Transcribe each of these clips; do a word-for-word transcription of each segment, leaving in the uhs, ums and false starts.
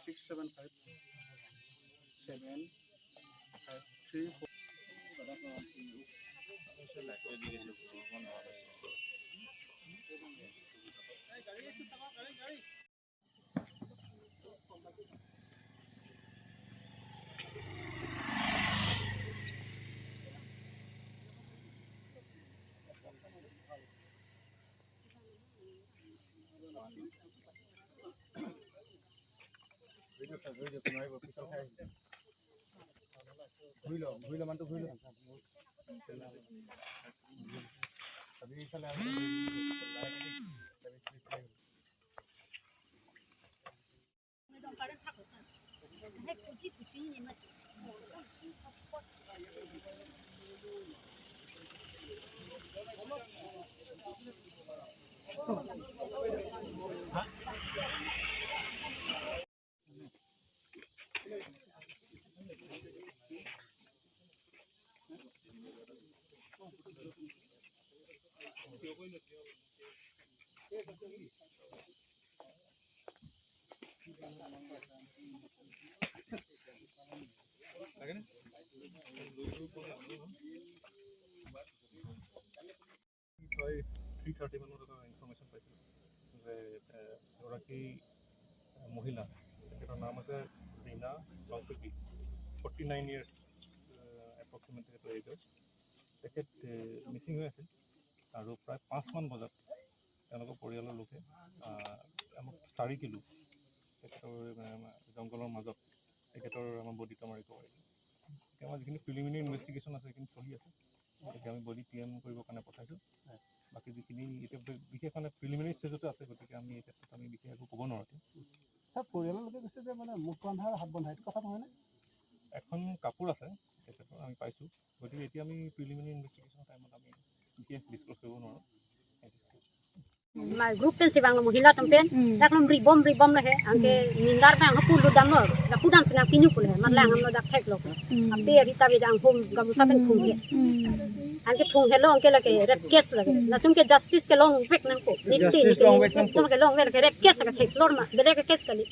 Six seven five seven five three four. প্ৰায় three thirty মানত এটা ইনফৰমেশ্যন পাইছিলোঁ যে, এ, এগৰাকী, এ, মহিলা, তেখেতৰ নাম আছে ৰীনা চংপিপি, ফৰ্টি নাইন ইয়াৰ্ছ এপ্ৰক্সিমেটলি তেখেতৰ এজ হয়। তেখেত, এ, মিচিং হৈ আছিল আৰু প্ৰায় পাঁচমান বজাত তেওঁলোকৰ পৰিয়ালৰ লোকে, আ, আমাক চাৰি কিলো তেখেতৰ, এ, জংঘলৰ মাজত তেখেতৰ আমাৰ বডি এটা আমাৰ ৰিকভাৰী। এতিয়া আমাৰ যিখিনি প্ৰিলিমিনাৰী ইনভেষ্টিগেশ্যন আছে, সেইখিনি চলি আছে। এতিয়া আমি বডি পি এম কৰিবৰ কাৰণে পঠাইছোঁ। বাকী যিখিনি এতিয়া বি-, বিশেষ মানে প্ৰিলিমিনাৰী ষ্টেজতে আছে, গতিকে আমি এই ক্ষেত্ৰত আমি বিশেষ একো ক'ব নোৱাৰোঁ এতিয়া। ছাৰ, পৰিয়ালৰ লোকে কৈছে যে মানে মুখ বন্ধা আৰু হাত বন্ধা, এইটো কথা নহয়নে? এখন কাপোৰ আছে তেখেতৰ, আমি পাইছোঁ। গতিকে এতিয়া আমি প্ৰিলিমিনাৰী ইনভেষ্টিগেশ্যনৰ টাইমত আমি বিশেষ ডিছক্ল'জ কৰিব নোৱাৰোঁ। Ma group pen si vanglo, mohila atum pen. Hmm. Dak lom ribom ribom lo he. Anke Hmm. nindar pen angho pulu damlo. Dak pudam sinang pinyu pulu he. Matlang Hmm. amlo dak thek lo. Hmm. Ape ari tabi dang hom gamusa pen Hmm. phung he. Hmm. Anke phung helo anke lake rape case lake. Hmm. Latum ke justice ke longvek nangkok. Niti Justice niti. Longvek nangkok. Latum ke longvek lake rape case lake thek lor ma. Bele ke case kali.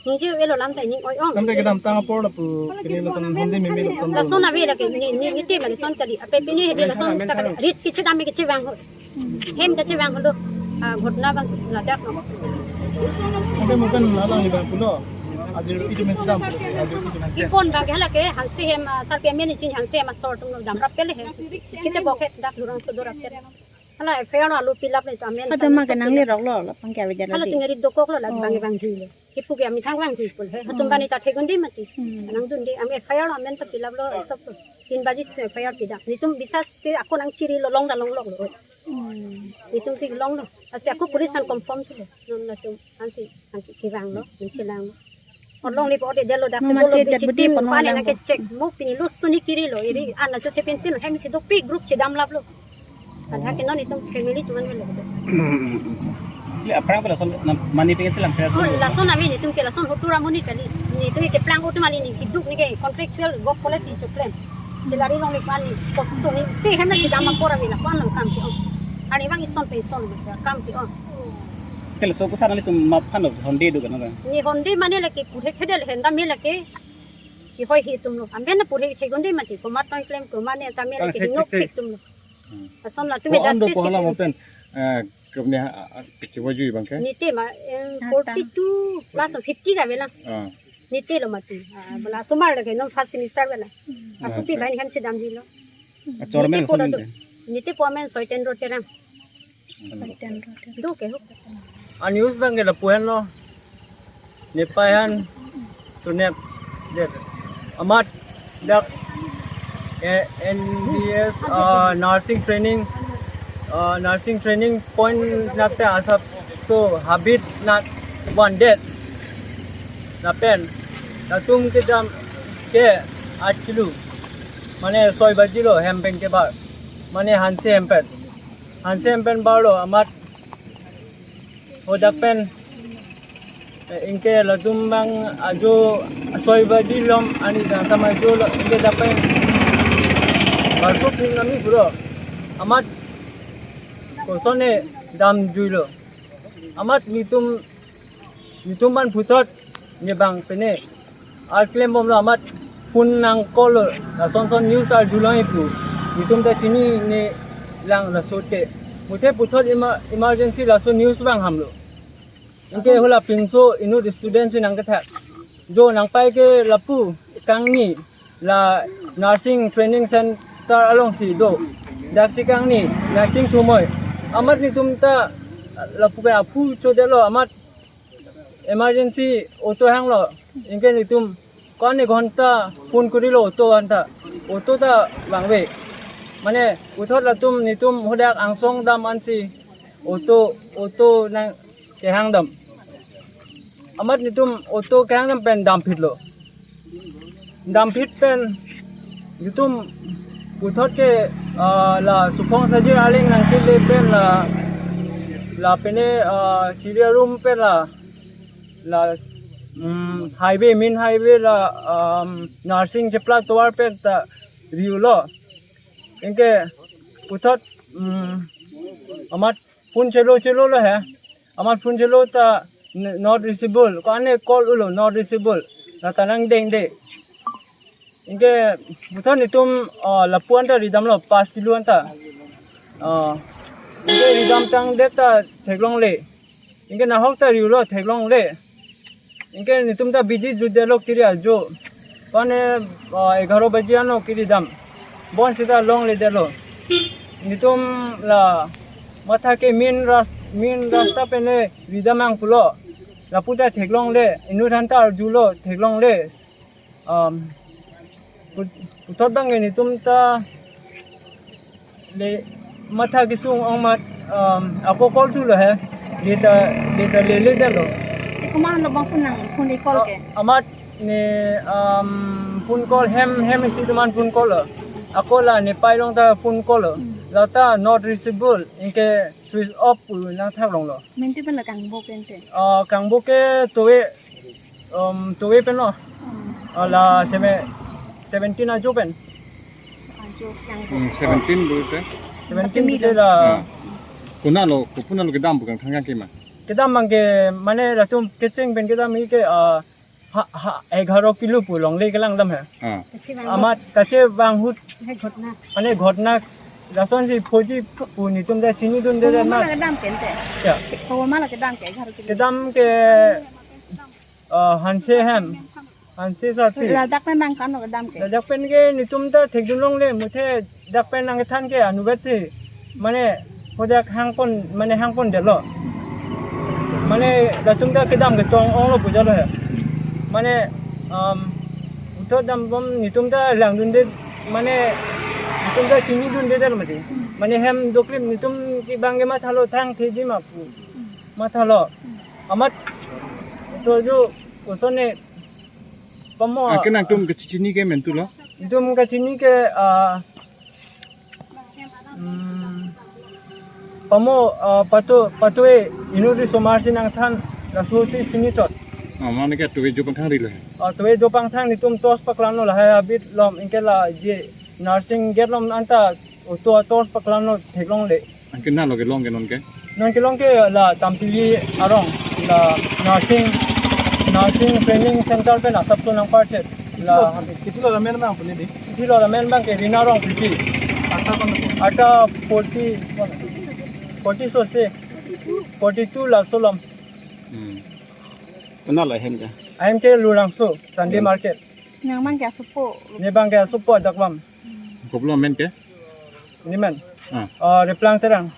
Ningje elo lam ta ning oi ong. Lam ta kedamtang apor lapu pini lason hondi mimi lason. Lason ave lake ni ni niti ma lason kali. Ape pini hedi lason ta kali. Rit kichi dam kichi vang ho. Hem ta chevang holo, ah, ghotna bang ladak no. Ante mukan lalang ni bang pulo. Ajir itu men sedam. Ajir itu men sedam. Ipon bang hala ke Hanse hem, ah, sar ke men ichin Hanse hem asor tum dam rap pele he. Kita boket dak lurang sodor rap pele. Hala F I R no alu pilap ni tamen. Ada sama makan nang sama le rok lo, lapang kya beda hala lagi. Tingari dokok lo lagi Oh. bang bang jui le. Kipu ke ami thang vang thui pul he. Hatum Hmm. bani ta thegun di mati. Hmm. Nang dun di ami F I R lo amen ta pilap lo sob lo. Tin baji si F I R pidap. Nitum bisa si ako nang chiri lo long da long lok lo. Hmm. Nitum si long lo. Asi ako police kan confirm thu lo. Non latum ansi ansi kivang lo, min chelang lo. Orlong ni po de jalo dak Mama sebo lo te jat bichi budi tim pano pale lang nang ke ko. Check. Mo pini lo suni kiri lo. Iri ana cho chepen tin hem si dopi group chedam lap lo. Kan ha ke non itum family tuan melo. Ile aphrang pala son na mani pengen selam saya Oh, son. Lason ami nitum ke lason hotu ramoni kali. Nitum ke plang hotu mali ni kiduk ni ke contractual work policy cho plan. Salary long ni kwan ni kosto ni te hem na chedam apor ami la kwan lang kam ke ong. Ani bang ison pe ison kam ke ong. Kala so kutha nalitum map phan hondi do kan. Ni hondi mane lake purhe khedel henda me lake. Ki hoi hi tum lo. Amben na purhe thegon di mati. Komat tong klem ko mane ta me Tang lake hek hingok hek hek. Hek tum lo. Hmm. Ason la Ko tume ando justice ko hala ke mopen, eh, kebne ha, ha, keciwa jui bang ke? Nite ma, em, Ata. Forty two plus fifty ka bela. Ah. Nite lo mati. Ah, bela sumar lagi non first semester bela. Hmm. Asupi Ah, bain kan sedam di lo. Ah, chormen Nite pura son do. Nite. Nite po amen Soiten Roterang. Soiten Roterang. Do ke ho. A news bang ke lapu-an lo. Nepaihan sunep det. Amat dak, eh, N B S, ah, nursing training, ah, nursing training point nate asap so habit nat one det. Lapen latum kedam ke aat kilo. Mane soi baji lo hem pen kebar. Mane Hanse hem pen. Hanse hem pen bar lo amat Ho dak pen, eh, ingke latum bang ajo soi baji lom ani dang sama ajo lo ingke dak pen. Barsuk ning nami puro. Amat koson ne dam jui lo. Amat nitum, nitum ban puthot Nibang pene ar klem bomlo, amat phone nang call lo, lason son news arjulong ipu. Nitum ta chinine lang laso te. Muthe puthot emer-, emergency laso news vang hamlo. Anke hala pinso inut student si nang kethak. Jo nang pai ke lapu kangni la nursing training center alongsi do. Daksi kangni, daksi thumoi. Amat nitum ta lapu ke aphu chodelo, amat emergency auto hanglo. Anke nitum ko-an ghonta phone kurilo auto anta. Auto ta vangve. Mane puthot latum nitum hodak angsong dam ansi auto, auto nang kehang dam. Amat nitum auto kehang dam pen damphitlo. Damphit pen nitum puthot ke, ah, la Suphong Sajir Aling nang kile pen la, la pene, ah, Chiri Arum pen la, la, mm, highway, main highway la, um, nursing chepla tovar pen ta riulo. Anke puthot, mm, amat phone chelo chelo lo he. Amat phone chelo ta n-, not reachable. Ko-an call ulo, not reachable. La ta nang dengde. Anke puthot nitum, ah, lapu anta ridamlo, pas kilo anta. Ah, anke ridam tangdet ta theklongle. Anke nahok ta riulo, theklongle. Anke nitum ta bidi jutdelo kiri ajo. Mane, ah, egharo baji ano kiri dam. Bon sita longledelo. Nitum la matha ke main ras-, main rasta pene ridam ang pulo. Lapu ta theklongle, inut anta arjulo, theklongle. Um, put-, puthot bang ke nitum ta le matha kesung ong mat, um, ako call thulo he. Data, data leledetlo. Te komat lo bang phone nang, phone call ke? Amat ne, um, phone call hem, hem isi atum an phone call lo. Ako la ne pai along ta phone call lo. Hmm. La ta not reachable, anke switch off pu nang thaklonglo. Mente pen la kangbo pen te? Ah, kangbo ke towe, um, towe pen lo. Hmm. Ah, la seme-, seventeen ajo pen. Ajo kangbo. Hmm, seventeen bu te. Seventeen Tapi bu te milo. La. Ah. Konatlo, ko konatlo kedam pu kangthang kangke ma? Kedam bang ke mane latum kecheng pen kedam ke, ah, ha, ha, egharo kilo pu longle kelang dam he. Ah. Kachi bang Amat kache bang ahut he ghotna. Mane ghotna lason si phoji pu nitum ta chinidunde Komat ma. La kedam ke ente? Ya. Komat ma la kedam ke egharo kilo? Kedam ke, ah, hanse hem. Hanse sati. Ladak pen bang ko-an lo kedam ke? Ladak pen ke nitum ta thekdun longle, muthe dak pen nang kethan ke anuvet si. Mane hodak hangpon, mane hangpondetlo. Mane latum ta kedam ketong onglo pu jalo he. Mane, um, puthot dambom nitum ta langdunde, mane nitum ta chinidundedetlo mati. Mane hem doklim nitum ke bang ke mathalo thang theji ma pu. Mathalo. Amat so jo kosonne pamo. Ah, ke nangtum kachini ke mentu lo? Itum kachini ke, ah, hmm, pamo, ah, pato, patoe inut osomar si nangthan laso si chini chot. Ah, mane ke towe jo pangthang rilo he? Ah, towe jo pangthang nitum torch paklamlo lahai abit lom, anke la je nursing gate lom anta auto torch paklamlo theklongle. Anke nalo kelong ke non ke? Non kelong ke la Tampili arong, la nursing, nursing training center pen asapso nangparchet. La Kithilo, kithilo ramen bang puni di? Kithilo ramen bang ke Rina Rongpipi. Ata kon ko? Ata forty, forty so se. Forty-two laso lom. Hmm. Konatlo ahem ke? Ahem ke Lurangso, Sunday Hmm. Market. Nang bang ke asopo? Ne bang ke asopo adak bam. Kopilo amen ke? Ne men? Ah. Ah, Replang Terang.